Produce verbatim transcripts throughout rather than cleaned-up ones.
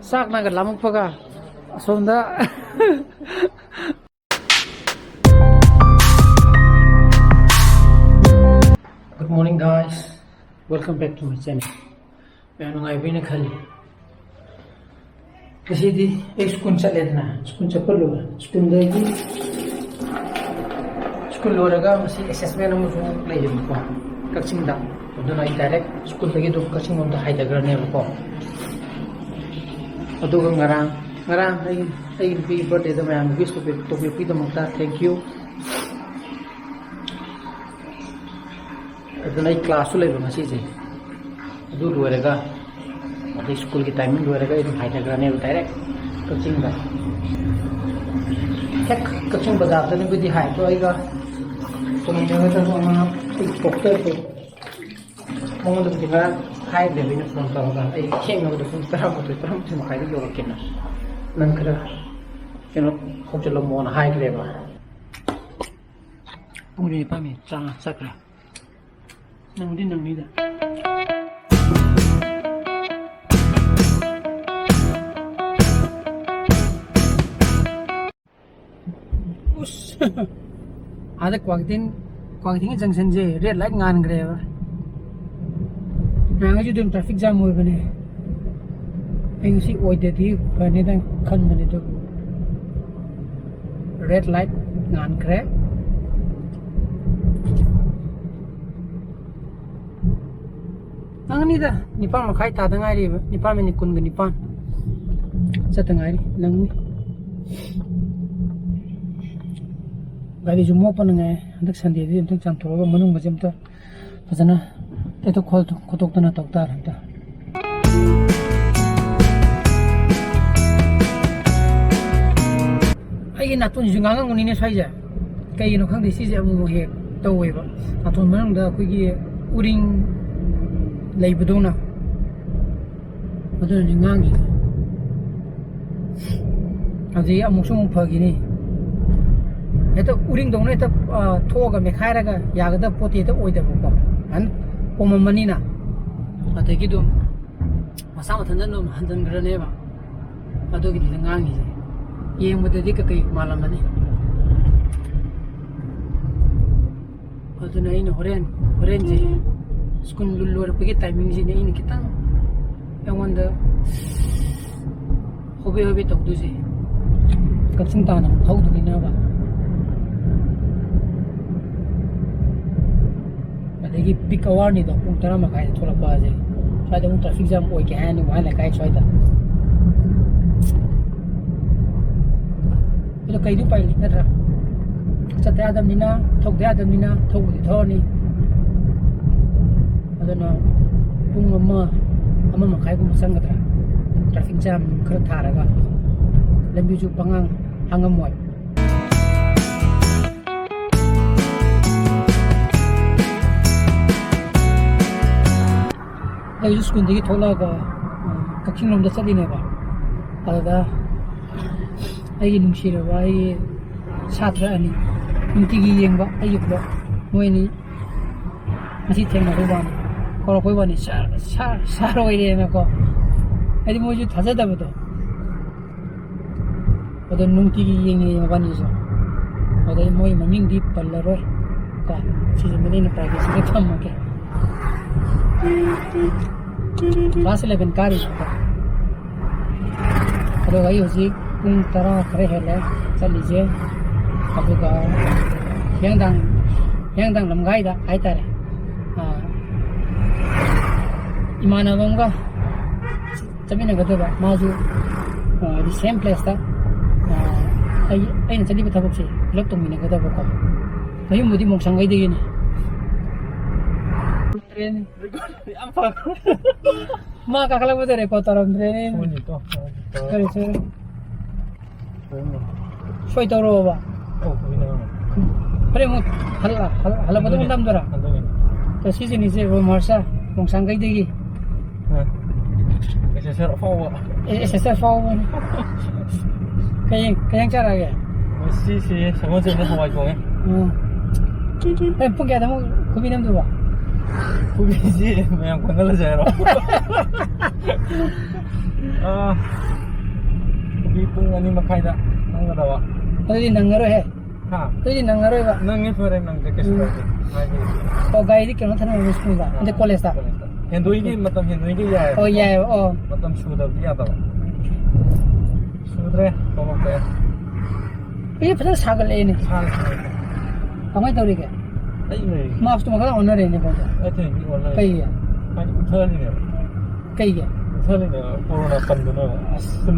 ꯆꯥꯛꯅꯒ ꯂꯥꯝꯃꯛꯄꯒ ꯑꯁꯣꯝꯗ꯫ Good morning, guys. Welcome back to my channel. ꯌꯥꯝ ꯅꯨꯡꯉꯥꯏꯕꯤꯅ ꯈꯜꯂꯤ꯫ ꯉꯁꯤꯗꯤ ꯑꯩ ꯁ꯭ꯀꯨꯜ ꯆꯠꯂꯦꯗꯅ, ꯁ꯭ꯀꯨꯜ ꯆꯠꯄ ꯂꯣꯏꯔꯦ꯫ ꯁ꯭ꯀꯨꯜꯗꯒꯤ, ꯁ꯭ꯀꯨꯜ ꯂꯣꯏꯔꯒ ꯉꯁꯤ assessment ꯑꯃꯁꯨ ꯂꯩꯌꯦꯕꯀꯣ, ꯀꯛꯆꯤꯡꯗ꯫ ꯑꯗꯨꯅ ꯑꯩ direct ꯁ꯭ꯀꯨꯜꯗꯒꯤ ꯑꯗꯨꯝ ꯀꯛꯆꯤꯡ ꯂꯣꯝꯗ ꯍꯥꯏꯊꯈ꯭ꯔꯅꯦꯕꯀꯣ꯫ ꯑꯗꯨꯒ ꯉꯔꯥꯡ, ꯉꯔꯥꯡ ꯑꯩ, ꯑꯩꯒꯤ ꯅꯨꯄꯤꯒꯤ birthdayꯗ ꯃꯌꯥꯝꯅ wish ꯇꯧꯕꯤ-, ꯇꯧꯕꯤꯔꯛꯄꯒꯤꯗꯃꯛꯇ thank you꯫ ꯑꯗꯨꯅ ꯑꯩ classꯁꯨ ꯂꯩꯕ ꯉꯁꯤꯁꯦ꯫ ꯑꯗꯨ ꯂꯣꯏꯔꯒ, ꯑꯗꯩ ꯁ꯭ꯀꯨꯜꯒꯤ timing ꯂꯣꯏꯔꯒ ꯑꯩ ꯑꯗꯨꯝ ꯍꯥꯏꯊꯈ꯭ꯔꯅꯦꯕ direct ꯀꯛꯆꯤꯡꯗ꯫ ꯍꯦꯛ ꯀꯛꯆꯤꯡ ꯕꯖꯥꯔꯗꯅꯤꯕꯨꯗꯤ ꯍꯥꯏ, ꯑꯗꯣ ꯑꯩꯒ ꯇꯣꯡꯃꯤꯟꯅꯒꯗꯕ ꯑꯉꯥꯡ ꯑꯩꯒꯤ ꯄꯣꯛꯆꯔꯛꯄ ꯃꯉꯣꯟꯗꯕꯨꯗꯤ ꯉꯔꯥꯡ ꯍꯥꯏꯈ꯭ꯔꯦꯕ ꯑꯩꯅ phone ꯇꯧꯔꯒ, ꯑꯩ ꯊꯦꯡꯅꯕꯗ ꯄꯨꯡ ꯇꯔꯥꯃꯥꯊꯣꯏ, ꯇꯔꯥꯃꯥꯊꯣꯏ ꯃꯈꯥꯏꯗ ꯌꯧꯔꯛꯀꯦꯅ, ꯅꯪ ꯈꯔ ꯀꯩꯅꯣ ꯍꯧꯖꯤꯜꯂꯝꯃꯣꯅ ꯍꯥꯏꯈ꯭ꯔꯦꯕ꯫ ꯄꯨꯡꯁꯦ ꯅꯤꯄꯥꯟ ꯃꯤꯅꯤꯠ ꯇꯔꯥꯃꯉꯥ ꯆꯠꯈ꯭ꯔꯦ꯫ ꯅꯪꯗꯤ ꯅꯪꯅꯤꯗ꯫ ꯎꯁ! ꯑꯥꯗ ꯀ꯭ꯋꯥꯀꯩꯊꯦꯜ, ꯀ꯭ꯋꯥꯀꯩꯊꯦꯜꯒꯤ junctionꯁꯦ red light ꯉꯥꯟꯈ꯭ꯔꯦꯕ꯫ ꯅꯍꯥꯟꯈꯩꯁꯨ ꯑꯗꯨꯝ traffic jam ꯑꯣꯏꯕꯅꯦ꯫ ꯑꯩ ꯉꯁꯤ ꯑꯣꯏꯗꯗꯤ ꯐꯅꯤꯗ ꯈꯟꯕꯅꯦ, ꯑꯗꯨꯕꯨ red light ꯉꯥꯟꯈ꯭ꯔꯦ꯫ ꯅꯪꯅꯤꯗ, ꯅꯤꯄꯥꯟ ꯃꯈꯥꯏ ꯇꯥꯗ ꯉꯥꯏꯔꯤꯕ, ꯅꯤꯄꯥꯟ ꯃꯤꯅꯤꯠ ꯀꯨꯟꯒ ꯅꯤꯄꯥꯟ ꯆꯠꯇ ꯉꯥꯏꯔꯤ, ꯅꯪꯅꯤ꯫ ꯒꯥꯔꯤꯁꯨ ꯃꯣꯠꯄꯅ ꯉꯥꯏ꯫ ꯍꯟꯗꯛ Sundayꯗꯤ ꯑꯝꯇꯪ ꯆꯥꯝꯊꯣꯛꯑꯒ ꯃꯅꯨꯡꯒꯁꯦ ꯑꯝꯇ ꯐꯖꯅ ꯇꯩꯊꯣꯛ ꯈꯣꯠꯇꯣꯛꯇꯅ ꯇꯧ ꯇꯥꯔꯦ ꯑꯝꯇ꯫ ꯑꯩꯒꯤ ꯅꯥꯇꯣꯟꯁꯤꯁꯨ ꯉꯥꯡꯉꯝꯒꯅꯤꯅꯦ ꯁ꯭ꯋꯥꯏꯁꯦ, ꯀꯩꯒꯤꯅꯣ ꯈꯪꯗꯦ, ꯁꯤꯁꯦ ꯑꯃꯨꯛ ꯑꯃꯨꯛ ꯍꯦꯛ ꯇꯧꯋꯦꯕ꯫ ꯅꯥꯇꯣꯟ ꯃꯅꯨꯡꯗ ꯑꯩꯈꯣꯏꯒꯤ ꯎꯔꯤꯡ ꯂꯩꯕꯗꯧꯅ, ꯑꯗꯨꯅꯅꯦ ꯉꯥꯡꯉꯤꯁꯦ꯫ ꯑꯗꯨꯗꯒꯤ ꯑꯃꯨꯛꯁꯨ ꯑꯃꯨꯛ ꯐꯈꯤꯅꯤ꯫ ꯍꯦꯛꯇ ꯎꯔꯤꯡꯗꯧꯅ ꯍꯦꯛꯇ, ꯑ, ꯊꯣꯛꯑꯒ ꯃꯦꯠꯈꯥꯏꯔꯒ ꯌꯥꯒꯗꯕ ꯄꯣꯠꯇꯤ ꯍꯦꯛꯇ ꯑꯣꯏꯗꯕꯀꯣ꯫ ꯍꯟ-, ꯄꯣꯝꯃꯝꯃꯅꯤꯅ꯫ ꯑꯗꯒꯤ ꯑꯗꯨꯝ ꯃꯁꯥ ꯃꯊꯟꯇ ꯑꯗꯨꯝ ꯍꯟꯖꯤꯟꯈ꯭ꯔꯅꯦꯕ꯫ ꯑꯗꯨꯒꯤꯅꯤꯗ ꯉꯥꯡꯉꯤꯁꯦ꯫ ꯌꯦꯡꯕꯗꯗꯤ ꯀꯩꯀꯩ ꯃꯥꯜꯂꯝꯃꯅꯤ꯫ ꯑꯗꯨꯅ ꯑꯩꯅ ꯍꯣꯔꯦꯟ, ꯍꯣꯔꯦꯟꯁꯦ ꯁ꯭ꯀꯨꯜ ꯂꯣꯏꯔꯛꯄꯒꯤ ꯇꯥꯏꯃꯤꯡꯁꯤꯅꯦ ꯑꯩꯅ ꯈꯤꯇꯪ ꯑꯩꯉꯣꯟꯗ ꯍꯣꯕꯦ ꯍꯣꯕꯦ ꯇꯧꯗꯣꯏꯁꯦ꯫ ꯀꯛꯆꯤꯡ ꯇꯥꯟꯅ ꯑꯃꯨꯛ ꯊꯧꯗꯣꯏꯅꯤꯅꯕ꯫ ꯑꯗꯒꯤ ꯄꯤꯛ ꯑꯋꯥꯔꯅꯤꯗꯣ, ꯄꯨꯡ ꯇꯔꯥ ꯃꯈꯥꯏꯗ ꯊꯣꯛꯂꯛꯄ ꯑꯁꯦ꯫ ꯁ꯭ꯋꯥꯏꯗ ꯑꯃꯨꯛ ꯇ꯭ꯔꯥꯐꯤꯛ ꯖꯥꯝ ꯑꯣꯏꯒꯦ ꯍꯥꯏꯔꯅꯤ, ꯋꯥꯍꯦꯡ ꯂꯩꯀꯥꯏ ꯁ꯭ꯋꯥꯏꯗ꯫ ꯑꯗꯣ ꯀꯩꯗꯤ ꯎꯄꯥꯏ ꯂꯩ, ꯅꯠꯇ꯭ꯔꯥ? ꯆꯠꯇ ꯌꯥꯗꯕꯅꯤꯅ, ꯊꯧꯗ ꯌꯥꯗꯕꯅꯤꯅ ꯊꯧꯕꯗꯤ ꯊꯧꯔꯅꯤ꯫ ꯑꯗꯨꯅ ꯄꯨꯡ ꯑꯃ, ꯑꯃ ꯃꯈꯥꯏꯒꯨꯝꯕ ꯆꯪꯒꯗ꯭ꯔꯥ, ꯇ꯭ꯔꯥꯐꯤꯛ ꯖꯥꯝ ꯈꯔ ꯊꯥꯔꯒ? ꯂꯝꯕꯤꯁꯨ ꯄꯪꯍꯥꯡ ꯍꯥꯡꯉꯝꯃꯣꯏ꯫ ꯑꯩꯁꯨ ꯁ꯭ꯀꯨꯜꯗꯒꯤ ꯊꯣꯛꯂꯛꯑꯒ, ꯎꯝ, ꯀꯛꯆꯤꯡ ꯂꯣꯝꯗ ꯆꯠꯂꯤꯅꯦꯕ꯫ ꯑꯗꯨꯗ ꯑꯩꯒꯤ ꯅꯨꯡꯁꯤꯔꯕ ꯑꯩꯒꯤ ꯁꯥꯇ꯭ꯔ ꯑꯅꯤ, ꯅꯨꯡꯇꯤꯒꯤ ꯌꯦꯡꯕ ꯑꯩꯒꯤ ꯕ꯭ꯂꯣꯛ, ꯃꯣꯏ ꯑꯅꯤ ꯉꯁꯤ ꯊꯦꯡꯅꯕꯩ ꯋꯥꯅꯤ, ꯀꯧꯔꯛꯄꯩ ꯋꯥꯅꯤ, "ꯁꯥꯔ, ꯁꯥꯔ, ꯁꯥꯔ ꯑꯣꯏꯔꯦꯅꯀꯣ"꯫ ꯍꯥꯏꯗꯤ ꯃꯣꯏꯁꯨ ꯊꯥꯖꯗꯕꯗꯣ꯫ ꯑꯗꯣ ꯅꯨꯡꯇꯤꯒꯤ ꯌꯦꯡꯉꯦ ꯃꯕꯥꯅꯤꯁꯨ꯫ ꯑꯗꯩ ꯃꯣꯏ ꯃꯃꯤꯡꯗꯤ ꯄꯜꯂꯔꯣꯏ ꯀꯣ, ꯁꯤꯁꯤꯃꯗꯤ ꯑꯩꯅ ꯄ꯭ꯔꯥꯏꯚꯦꯁꯤꯗ ꯊꯝꯃꯒꯦ꯫ ꯀ꯭ꯂꯥꯁ ꯏꯂꯚꯦꯟ ꯀꯥꯔꯤꯕꯀꯣ꯫ ꯑꯗꯨꯒ ꯑꯩ ꯍꯧꯖꯤꯛ ꯄꯨꯡ ꯇꯔꯥ ꯈꯔ ꯍꯦꯜꯂꯦ ꯆꯠꯂꯤꯁꯦ꯫ ꯑꯗꯨꯒ ꯍꯤꯌꯥꯡꯊꯥꯡ, ꯍꯤꯌꯥꯡꯊꯥꯡ ꯂꯝꯈꯥꯏꯗ ꯍꯥꯏꯇꯥꯔꯦ꯫ ꯑꯥ, ꯏꯃꯥꯟꯅꯕ ꯑꯃꯒ ꯆꯠꯃꯤꯟꯅꯒꯗꯕ, ꯃꯥꯁꯨ, ꯑꯥ, the same place ꯇ, ꯑꯥ, ꯑꯩ, ꯑꯩꯅ ꯆꯠꯂꯤꯕ ꯊꯕꯛꯁꯦ ꯄꯨꯂꯞ ꯇꯧꯃꯤꯟꯅꯒꯗꯕꯀꯣ꯫ ꯃꯌꯨꯝꯕꯨꯗꯤ ꯃꯣꯡꯁꯥꯡꯒꯩꯗꯒꯤꯅꯤ꯫ ꯌꯥꯝ ꯐꯔꯦ꯫ ꯃꯥ ꯀꯥꯈꯠꯂꯛꯄꯗ record ꯇꯧꯔꯝꯗ꯭ꯔꯦꯅꯦ꯫ ꯐꯣꯟꯁꯦ ꯇꯣ꯫ ꯀꯔꯤ ꯁꯣꯏ? ꯐꯣꯟ꯫ ꯁꯣꯏ ꯇꯧꯔꯛꯑꯣꯕ꯫ ꯑꯣ, ꯐꯣꯟ ꯇꯧꯔꯛꯑꯣ꯫ ꯍꯣꯔꯦꯟ ꯑꯃꯨꯛ ꯍꯜꯂ-, ꯍꯜ-, ꯍꯜꯂꯛꯄꯗ ꯑꯃꯨꯛ ꯑꯗꯨꯅꯦ꯫ ꯅꯝꯗꯣꯏꯔꯥ? ꯑꯗꯨꯅꯦ꯫ ꯀꯣ, ꯁꯤꯁꯤꯅꯤꯁꯦ ꯔꯣꯃꯔꯁ ꯃꯣꯡꯁꯥꯡꯒꯩꯗꯒꯤ꯫ ꯑ, ꯑꯦꯁ ꯑꯦꯁ ꯑꯥꯔ ꯑꯐꯥꯎꯕ꯫ ꯑꯦ, ꯑꯦꯁ ꯑꯦꯁ ꯑꯥꯔ ꯑꯐꯥꯎꯕꯅꯤ꯫ ꯀꯩ, ꯀꯩ ꯌꯦꯟꯁꯥꯡ ꯆꯥꯔꯛꯑꯒꯦ? ꯉꯁꯤꯁꯦ ꯁꯒꯣꯜꯁꯦꯟꯗ ꯍꯋꯥꯏ ꯊꯣꯡꯉꯦ꯫ ꯎꯝ꯫ ꯑꯦ, ꯄꯨꯡ ꯀꯌꯥꯗ ꯑꯃꯨꯛ ꯈꯨꯕꯤ ꯅꯝꯗꯣꯏꯕ? ꯈꯨꯕꯤꯁꯤ ꯃꯌꯥꯝ ꯈꯪꯍꯜꯂꯁꯦ ꯍꯥꯏꯔꯣ? ꯑ, ꯄꯨꯡ ꯑꯅꯤ ꯃꯈꯥꯏꯗ ꯅꯪꯒꯗꯕ꯫ ꯑꯗꯨꯗꯤ ꯅꯪꯉꯔꯣꯏꯍꯦ꯫ ꯍꯥ? ꯑꯗꯨꯗꯤ ꯅꯪꯉꯔꯣꯏꯕ꯫ ꯅꯪꯉꯦ, ꯐꯔꯦ, ꯅꯪꯗꯦ, ꯀꯩꯁꯨ ꯎꯝ꯫ ꯀꯥꯏꯗꯦ꯫ ꯍꯥꯏꯗꯤ ꯑꯣ, ꯒꯥꯔꯤꯗꯤ ꯀꯩꯅꯣ ꯊꯅꯝꯃꯦ, ꯁ꯭ꯀꯨꯜꯗ, ꯑꯥ, ꯅꯠꯇꯦ, ꯀꯣꯂꯦꯖꯇ꯫ ꯀꯣꯂꯦꯖꯇ꯫ ꯍꯦꯟꯗꯣꯛꯏꯒꯦ, ꯃꯇꯝ ꯍꯦꯟꯗꯣꯛꯏꯒꯦ ꯌꯥꯏꯑꯕ꯫ ꯑꯣ, ꯌꯥꯏꯑꯕ, ꯑꯣ꯫ ꯃꯇꯝ ꯁꯨꯗꯕꯗꯤ ꯌꯥꯗꯕ꯫ ꯁꯨꯗ꯭ꯔꯦ, ꯊꯣꯛꯂꯛꯄ ꯌꯥꯏ꯫ ꯑꯩ ꯐꯖꯅ ꯁꯥꯒꯠꯂꯛꯑꯦꯅꯦ꯫ ꯁꯥꯔꯦ, ꯁꯥꯔꯦ꯫ ꯀꯃꯥꯏꯅ ꯇꯧꯔꯤꯒꯦ? ꯑꯩ ꯂꯩ꯫ ꯃꯥꯛꯁꯇꯣ ꯃꯈꯥ ꯑꯣꯟꯅꯔꯦꯅꯦ, ꯕ꯭ꯔꯣ꯫ ꯑꯩ ꯊꯦꯡꯀꯤ ꯑꯣꯟꯅꯔꯦ꯫ ꯀꯩꯒꯤ? ꯍꯥꯏꯗꯤ ꯎꯠꯊꯍꯜꯂꯤꯅꯦꯕ꯫ ꯀꯩꯒꯤ? ꯎꯠꯊꯍꯜꯂꯤꯅꯦꯕ, ꯀꯣꯔꯣꯅꯥ ꯄꯟꯗꯅꯕ꯫ ꯑꯁ꯫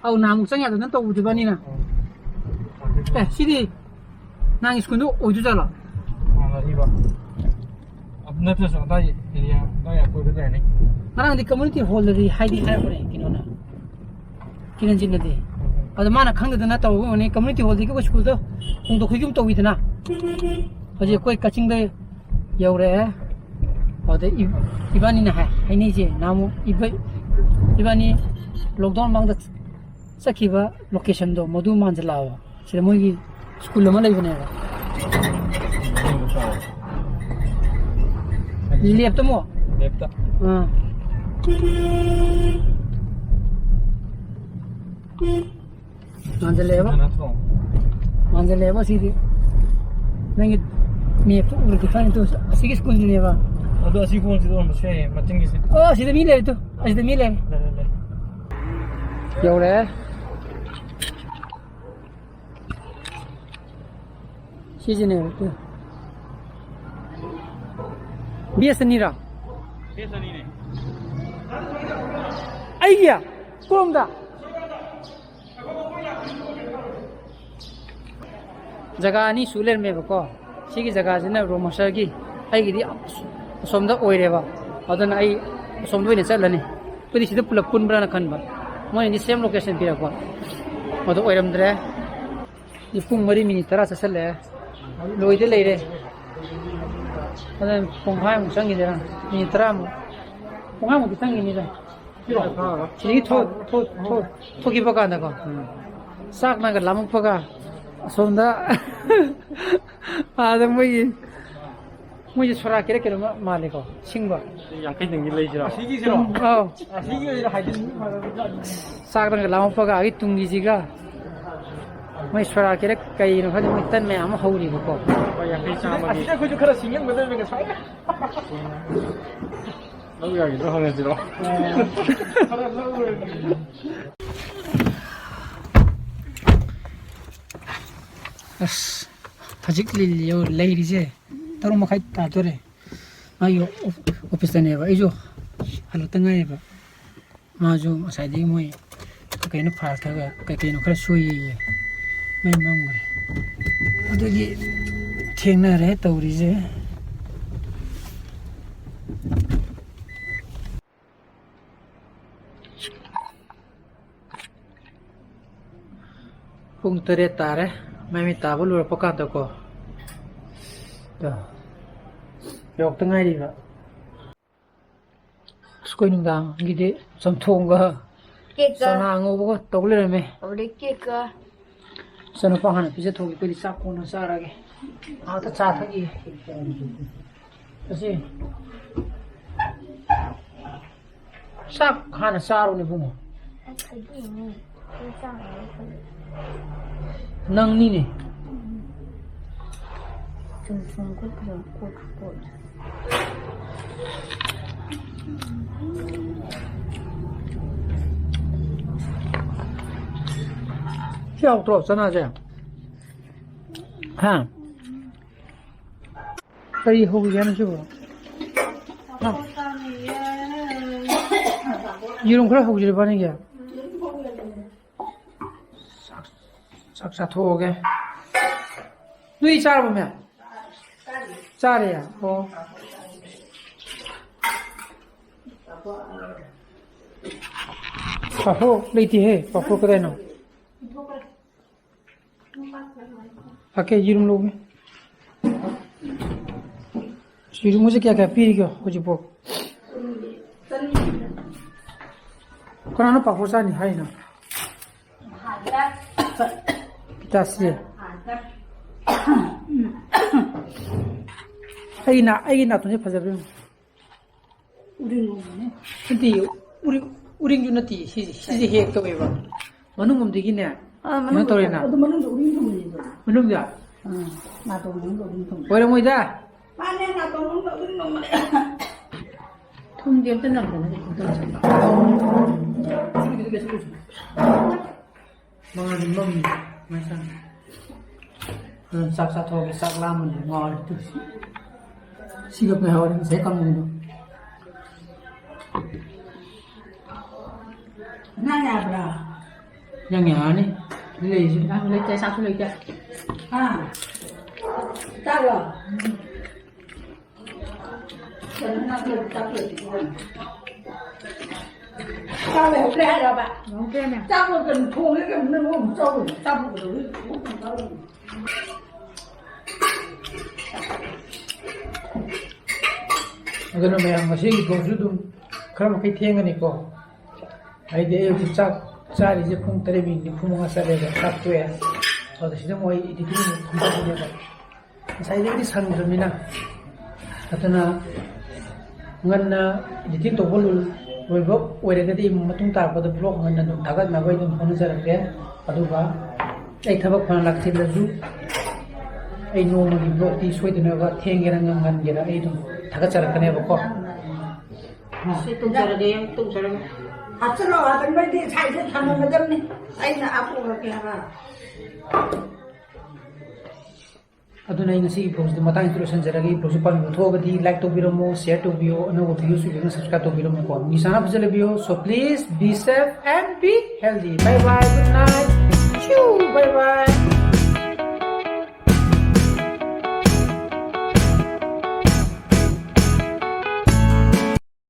ꯑꯧ, ꯅꯍꯥꯟꯃꯨꯛ ꯆꯪ ꯌꯥꯗꯅ ꯇꯧꯕꯗꯨꯕꯅꯤꯅ꯫ ꯑꯣ꯫ ꯑꯦ, ꯁꯤꯗꯤ ꯅꯍꯥꯟ ꯁ꯭ꯀꯨꯜꯗꯣ ꯑꯣꯏꯗꯣꯏꯖꯥꯠꯂꯣ? ꯃꯥꯟꯅꯔꯤꯕ꯫ ꯑꯗꯨ ꯅꯠꯇ꯭ꯔꯁꯨ ꯑꯗꯥꯏ ꯑꯦꯔꯤꯌꯥ, ꯑꯗꯥꯏ ꯑꯀꯣꯏꯕꯗ ꯂꯩꯔꯅꯤ꯫ ꯉꯔꯥꯡꯗꯤ ꯀꯝꯃ꯭ꯌꯨꯅꯤꯇꯤ ꯍꯣꯜꯗꯗꯤ ꯍꯥꯏꯗꯤ ꯍꯥꯏꯔꯛꯄꯅꯦ ꯀꯩꯅꯣꯅ, ꯀꯤꯔꯟꯖꯤꯠꯅꯗꯤ꯫ ꯎꯝ꯫ ꯑꯗꯣ ꯃꯥꯅ ꯈꯪꯗꯗꯅ ꯇꯧꯕ ꯑꯣꯏꯔꯝꯒꯅꯤ꯫ ꯀꯝꯃ꯭ꯌꯨꯅꯤꯇꯤ ꯍꯣꯜꯗꯒꯤ ꯑꯩꯈꯣꯏ ꯁ꯭ꯀꯨꯜꯗꯣ ꯍꯣꯡꯗꯣꯛ ꯍꯣꯡꯖꯤꯟ ꯇꯧꯋꯤꯗꯅ꯫ ꯍꯧꯖꯤꯛ ꯑꯩꯈꯣꯏ ꯀꯛꯆꯤꯡꯗ ꯌꯧꯔꯛꯑꯦ꯫ ꯑꯗ ꯏ-, ꯏꯕꯥꯅꯤꯅ ꯍꯥꯏ-, ꯍꯥꯏꯅꯩꯁꯦ, ꯅꯍꯥꯟꯃꯨꯛ ꯏꯕ-, ꯏꯕꯥꯅꯤ ꯂꯣꯛꯗꯥꯎꯟ ꯃꯃꯥꯡꯗ ꯆꯠꯈꯤꯕ ꯂꯣꯀꯦꯁꯟꯗꯣ, ꯃꯗꯨ ꯃꯥꯟꯁꯤꯜꯂꯛꯑꯕ꯫ ꯁꯤꯗ ꯃꯣꯏꯒꯤ ꯁ꯭ꯀꯨꯜ ꯑꯃ ꯂꯩꯕꯅꯦꯕ꯫ ꯂꯦꯞꯇ ꯑꯃꯨꯛ? ꯂꯦꯞꯇ꯫ ꯑꯥ꯫ ꯃꯥꯟꯁꯤꯜꯂꯛꯑꯦꯕ꯫ ꯅꯠꯇ꯭ꯔꯣ? ꯃꯥꯟꯁꯤꯜꯂꯛꯑꯦꯕ ꯁꯤꯗꯤ꯫ ꯅꯪꯒꯤ ꯃꯦꯞꯇꯣ ꯎꯔꯗꯤ ꯈꯪꯉꯤ ꯇꯨ, ꯑꯁꯤꯒꯤ ꯁ꯭ꯀꯨꯜꯁꯤꯅꯦꯕ꯫ ꯑꯗꯣ ꯑꯁꯤ ꯈꯣꯡꯁꯤꯗ ꯑꯣꯏꯔꯝꯕꯁꯨ ꯌꯥꯏꯌꯦ, ꯃꯆꯤꯟꯒꯤꯁꯦ꯫ ꯑꯣ, ꯁꯤꯗ ꯃꯤ ꯂꯩꯔꯦ ꯇꯨ꯫ ꯑꯁꯤꯗ ꯃꯤ ꯂꯩꯔꯦ꯫ ꯂꯩꯔꯦ, ꯂꯩꯔꯦ꯫ ꯌꯧꯔꯦ꯫ ꯁꯤꯁꯤꯅꯦꯕ ꯇꯨ꯫ ꯕꯦꯁ ꯑꯅꯤꯔꯣ? ꯕꯦꯁ ꯑꯅꯤꯅꯦ꯫ ꯑꯩꯒꯤ? ꯀꯣꯝꯗ? ꯖꯒꯥ ꯑꯅꯤ ꯁꯨ ꯂꯩꯔꯝꯃꯦꯕꯀꯣ꯫ ꯁꯤꯒꯤ ꯖꯒꯥꯁꯤꯅ ꯔꯣ ꯃꯥꯁꯇꯔꯒꯤ, ꯑꯩꯒꯤꯗꯤ ꯑꯁꯣꯝꯗ ꯑꯣꯏꯔꯦꯕ꯫ ꯑꯗꯨꯅ ꯑꯩ ꯑꯁꯣꯝꯗ ꯑꯣꯏꯅ ꯆꯠꯂꯅꯤ꯫ ꯑꯩꯈꯣꯏꯗꯤ ꯁꯤꯗ ꯄꯨꯂꯞ ꯄꯨꯟꯕ꯭ꯔꯥꯅ ꯈꯟꯕ꯫ ꯃꯣꯏꯅꯗꯤ ꯁꯦꯝ ꯂꯣꯀꯦꯁꯟ ꯄꯤꯔꯛꯄ꯫ ꯑꯗꯨ ꯑꯣꯏꯔꯝꯗ꯭ꯔꯦ꯫ ꯄꯨꯡ ꯃꯔꯤ ꯃꯤꯅꯤꯠ ꯇꯔꯥ ꯆꯠꯁꯜꯂꯛꯑꯦ꯫ ꯂꯣꯏꯗ ꯂꯩꯔꯦ꯫ ꯑꯗꯨꯅ ꯄꯨꯡꯈꯥꯏꯃꯨꯛ ꯆꯪꯈꯤꯗꯣꯏꯔꯥ? ꯃꯤꯅꯤꯠ ꯇꯔꯥꯃꯨꯛ꯫ ꯄꯨꯡꯈꯥꯏꯃꯨꯛꯇꯤ ꯆꯪꯈꯤꯅꯤꯗ꯫ ꯁꯤꯗꯒꯤ ꯊꯣꯛ-, ꯊꯣꯛ-, ꯊꯣꯛ-, ꯊꯣꯛꯈꯤꯕ ꯀꯥꯟꯗꯀꯣ, ꯆꯥꯛꯅꯒ ꯂꯥꯝꯃꯛꯄꯒ, ꯑꯁꯣꯝꯗ, ꯑꯥꯗ ꯃꯣꯏꯒꯤ ꯃꯣꯏꯁꯦ ꯁꯣꯔꯥ ꯀꯦꯔ ꯀꯩꯅꯣꯝꯃ ꯃꯥꯜꯂꯦꯀꯣ, ꯁꯤꯡꯕ꯫ ꯌꯥꯡꯈꯩꯗꯪꯒꯤ ꯂꯩꯁꯤꯔꯣ? ꯑꯁꯤꯒꯤꯁꯤꯔꯣ? ꯑꯧ꯫ ꯑꯁꯤꯒꯤ ꯑꯣꯏꯅ ꯍꯥꯏꯖꯤꯟꯕꯤ ꯐꯔꯕꯖꯥꯠꯅꯤ꯫ ꯆꯥꯛꯇꯪꯒ ꯂꯥꯝꯃꯛꯄꯒ ꯑꯒꯤ ꯇꯨꯡꯒꯤꯁꯤꯒ꯫ ꯃꯣꯏ ꯁꯣꯔꯥ ꯀꯦꯔ ꯀꯩꯅꯣ ꯈꯪꯗꯦ, ꯃꯣꯏ ꯇꯟ ꯃꯌꯥꯝ ꯑꯃ ꯍꯧꯔꯤꯕꯀꯣ꯫ ꯂꯨꯄꯥ ꯌꯥꯡꯈꯩ ꯆꯥꯝꯃꯒꯤ꯫ ꯑꯁꯤꯗ ꯑꯩꯈꯣꯏꯁꯨ ꯈꯔ ꯁꯤꯡꯉꯝꯒꯗꯕꯅꯤ ꯉꯁꯥꯏ꯫ ꯂꯧ ꯌꯥꯈꯤꯗ꯭ꯔꯣ ꯍꯪꯉꯁꯤꯔꯣ? ꯈꯔ ꯂꯧꯔꯒꯦ꯫ ꯑꯁ, ꯍꯧꯖꯤꯛ ꯂꯤꯜ ꯌꯧ-, ꯂꯩꯔꯤꯁꯦ ꯇꯔꯨꯛ ꯃꯈꯥꯏ ꯇꯥꯗꯣꯔꯦ꯫ ꯃꯥꯒꯤ ꯑꯣꯐ-, ꯑꯣꯐꯤꯁꯇꯅꯦꯕ꯫ ꯑꯩꯁꯨ ꯍꯜꯂꯛꯇ ꯉꯥꯏꯔꯤꯕ꯫ ꯃꯥꯁꯨ ꯉꯁꯥꯏꯗꯒꯤ ꯃꯣꯏ ꯀꯩꯅꯣ ꯐꯥꯜꯊꯒ ꯀꯩ ꯀꯩꯅꯣ ꯈꯔ ꯁꯨꯏꯌꯦ, ꯃꯩ ꯃꯝꯈ꯭ꯔꯦ꯫ ꯑꯗꯨꯒꯤ ꯊꯦꯡꯅꯔꯦ ꯇꯧꯔꯤꯁꯦ꯫ ꯄꯨꯡ ꯇꯔꯦꯠ ꯇꯥꯔꯦ꯫ ꯃꯩ ꯃꯩ ꯇꯥꯕ ꯂꯣꯏꯔꯛꯄ ꯀꯥꯟꯗꯀꯣ꯫ ꯑꯗꯣ ꯌꯧꯔꯛꯇ ꯉꯥꯏꯔꯤꯕ꯫ ꯑꯁ, ꯑꯩꯈꯣꯏ ꯅꯨꯡꯗꯥꯡꯒꯤꯗꯤ ꯆꯝꯊꯣꯡꯒ ꯀꯦꯛꯀ꯫ ꯆꯅꯥ ꯉꯧꯕꯒ ꯇꯧ ꯂꯩꯔꯝꯃꯦ꯫ ꯑꯗꯩ ꯀꯦꯛꯀ꯫ ꯏꯆꯥꯅꯨꯄꯥ ꯍꯥꯟꯅ ꯄꯤꯖꯊꯣꯛꯀꯦ, ꯑꯩꯈꯣꯏꯗꯤ ꯆꯥꯛ ꯀꯣꯟꯅ ꯆꯥꯔꯒꯦ꯫ ꯉꯥꯛꯇ ꯆꯥꯊꯒꯤꯒꯦ꯫ ꯑꯁꯤ ꯆꯥꯛ ꯍꯥꯟꯅ ꯆꯥꯔꯣꯅꯦ ꯏꯕꯨꯡꯉꯣ꯫ ꯅꯪꯅꯤꯅꯦ꯫ ꯆꯨꯝ ꯆꯨꯝ ꯀꯣꯠꯄꯗꯣ ꯀꯣꯠꯁꯨ ꯀꯣꯠꯂꯦ꯫ ꯁꯤ ꯍꯥꯎꯇ꯭ꯔꯣ ꯆꯅꯥꯁꯦ? ꯍꯥ? ꯀꯔꯤ ꯍꯧꯔꯤꯒꯦ ꯍꯥꯏꯅꯣ ꯁꯤꯕꯣ? ꯍꯥ? ꯌꯦꯔꯨꯝ ꯈꯔ ꯍꯧꯁꯤꯔ ꯏꯕꯥꯅꯤꯒꯤ? ꯆꯥꯛ, ꯆꯥꯛ ꯆꯥꯊꯣꯛꯑꯒꯦ꯫ ꯅꯣꯏ ꯆꯥꯔꯕꯣ, ꯃꯦꯝ? ꯆꯥꯔꯦ? ꯑꯣ꯫ ꯄꯥꯐꯣꯔ ꯂꯩꯇꯦꯍꯦ꯫ ꯄꯥꯐꯣꯔ ꯀꯗꯥꯏꯅꯣ? ꯂꯥꯛꯀꯦ, ꯌꯦꯔꯨꯝ ꯂꯧꯒꯦ꯫ ꯌꯦꯔꯨꯝꯁꯦ ꯀꯌꯥ ꯀꯌꯥ ꯄꯤꯔꯤꯒꯦ ꯍꯧꯖꯤꯛꯐꯥꯎ? ꯀꯅꯥꯅꯣ ꯄꯥꯐꯣꯔ ꯆꯥꯅꯤ ꯍꯥꯏꯔꯤꯅꯣ? ꯄꯤꯇꯥꯁꯤ꯫ ꯑꯩꯒꯤ ꯅꯥ-, ꯑꯩꯒꯤ ꯅꯥꯇꯣꯟꯁꯦ ꯐꯖꯕ꯭ꯔꯥ ꯌꯦꯡꯉꯨ꯫ ꯎꯔꯤꯡ ꯂꯣꯝꯅꯦ꯫ ꯅꯠꯇꯦ, ꯎꯔꯤꯡ, ꯎꯔꯤꯡꯁꯨ ꯅꯠꯇꯦ, ꯁꯤꯁꯦ, ꯁꯤꯁꯦ ꯍꯦꯛ ꯇꯧꯋꯦꯕ꯫ ꯃꯅꯨꯡ ꯂꯣꯝꯗꯒꯤꯅꯦ, ꯑꯥ, ꯀꯩꯅꯣ ꯃꯅꯨꯡ ꯇꯧꯔꯦꯅ꯫ ꯑꯗꯨ ꯃꯅꯨꯡꯗ ꯎꯔꯤꯡ ꯊꯨꯡꯕꯅꯦ ꯑꯗꯣ꯫ ꯃꯅꯨꯡꯗ? ꯑꯥ, ꯅꯥꯇꯣꯟ ꯃꯅꯨꯡꯗ ꯎꯔꯤꯡ ꯊꯨꯡꯕ꯫ ꯑꯣꯏꯔꯝꯃꯣꯏꯗ꯫ ꯃꯥꯅꯦ, ꯅꯥꯇꯣꯟ ꯃꯅꯨꯡꯗ ꯎꯔꯤꯡ ꯊꯨꯡꯕꯅꯦ꯫ ꯊꯨꯝꯗꯤ ꯑꯝꯇ ꯅꯝꯗꯅ ꯂꯩ, ꯈꯨꯗꯣꯡ ꯆꯥꯕ꯫ ꯃꯉꯥꯜꯗꯤ ꯃꯝꯃꯤ, ꯃꯩ ꯆꯪꯉꯦ꯫ ꯑꯗꯨꯅ ꯆꯥꯛ ꯆꯥꯊꯣꯛꯑꯒꯦ, ꯆꯥꯛ ꯂꯥꯝꯕꯅ ꯉꯥꯎꯔꯦ꯫ ꯁꯤꯒ ꯂꯩꯍꯧꯔꯦ ꯉꯁꯥꯏ ꯀꯥꯡꯉꯧꯗꯣ꯫ ꯅꯪ ꯌꯥꯕ꯭ꯔꯥ? ꯅꯪ ꯌꯥꯔꯅꯤ꯫ ꯂꯩꯁꯤ꯫ ꯅꯪ ꯂꯩꯇꯦ, ꯆꯥꯛꯁꯨ ꯂꯩꯇꯦ꯫ ꯍꯥ? ꯆꯥꯛꯂꯣ? ꯆꯥꯛ ꯂꯩꯍꯧꯗ꯭ꯔꯦ ꯍꯥꯏꯔꯕ? ꯂꯩꯍꯧꯗ꯭ꯔꯦꯅꯦ꯫ ꯆꯥꯛ ꯂꯣꯏ ꯀꯩꯅꯣ ꯊꯣꯡꯉꯦ ꯀꯩꯅꯣ ꯅꯪ ꯑꯃꯨꯛ ꯆꯥꯎ꯫ ꯆꯥꯛ ꯂꯣꯏ ꯀꯩꯅꯣ ꯊꯣꯡꯉꯦ ꯆꯥꯎ꯫ ꯑꯗꯨꯅ ꯃꯌꯥꯝ ꯉꯁꯤꯒꯤ vlogꯁꯨ ꯑꯗꯨꯝ ꯈꯔ ꯃꯈꯩ ꯊꯦꯡꯒꯅꯤꯀꯣ꯫ ꯑꯩꯗꯤ ꯑꯌꯨꯛꯀꯤ ꯆꯥꯛ ꯆꯥꯔꯤꯁꯦ ꯄꯨꯡ ꯇꯔꯦꯠ ꯃꯤꯅꯤꯠ ꯅꯤꯐꯨ ꯃꯉꯥ ꯆꯠꯂꯦꯕ, ꯆꯥꯛ ꯇꯣꯛꯑꯦ꯫ ꯑꯗꯣ ꯁꯤꯗ ꯑꯃꯨꯛ ꯑꯩ editing ꯑꯃꯨꯛ ꯊꯝꯖꯕꯅꯦꯕ꯫ ꯉꯁꯥꯏꯗꯒꯤꯗꯤ ꯁꯪꯗ꯭ꯔꯕꯅꯤꯅ꯫ ꯑꯗꯨꯅ ꯉꯟꯅ editing ꯇꯧꯕ ꯂꯣꯏ-, ꯂꯣꯏꯕ ꯑꯣꯏꯔꯒꯗꯤ ꯃꯇꯨꯡ ꯇꯥꯔꯛꯄꯗ vlog ꯉꯟꯅ ꯑꯗꯨꯝ ꯊꯥꯒꯠꯅꯕ ꯑꯩ ꯑꯗꯨꯝ ꯍꯣꯠꯅꯖꯔꯛꯀꯦ꯫ ꯑꯗꯨꯒ ꯑꯩ ꯊꯕꯛ ꯐꯅ ꯂꯥꯛꯁꯤꯜꯂꯁꯨ ꯑꯩ ꯅꯣꯡꯃꯒꯤ vlogꯇꯤ ꯁꯣꯏꯗꯅꯕ ꯊꯦꯡꯒꯦꯔꯥ ꯉꯟꯒꯦꯔꯥ ꯑꯩ ꯑꯗꯨꯝ ꯊꯥꯒꯠꯆꯔꯛꯀꯅꯦꯕꯀꯣ꯫ ꯁꯤ ꯇꯣꯡꯖꯔꯒꯦ, ꯇꯣꯡꯖꯔꯒꯦ꯫ ꯍꯥꯞꯆꯤꯜꯂꯣ, ꯍꯥꯞꯆꯤꯟꯕꯩꯗꯤ ꯁꯥꯏꯁꯦ ꯊꯝꯃꯝꯒꯗꯕꯅꯤ꯫ ꯑꯩꯅ ꯍꯥꯞꯄꯨꯔꯒꯦ ꯍꯥꯏꯕ꯫ ꯑꯗꯨꯅ ꯑꯩ ꯉꯁꯤꯒꯤ vlogꯁꯤꯗꯤ ꯃꯇꯥꯡꯁꯤꯗ ꯂꯣꯏꯁꯤꯟꯖꯔꯒꯦ꯫ Vlogꯁꯤ ꯄꯥꯝꯕꯤꯕ ꯊꯣꯛꯑꯒꯗꯤ like ꯇꯧꯕꯤꯔꯝꯃꯣ, share ꯇꯧꯕꯤꯌꯣ, ꯑꯅꯧꯕ videoꯁꯤꯡ ꯑꯗꯨꯅ subscribe ꯇꯧꯕꯤꯔꯝꯃꯣꯀꯣ꯫ ꯅꯤꯁꯥꯅ ꯐꯖ ꯂꯩꯕꯤꯌꯣ꯫ So please be safe and be healthy. Bye bye, good night. Choo, bye bye.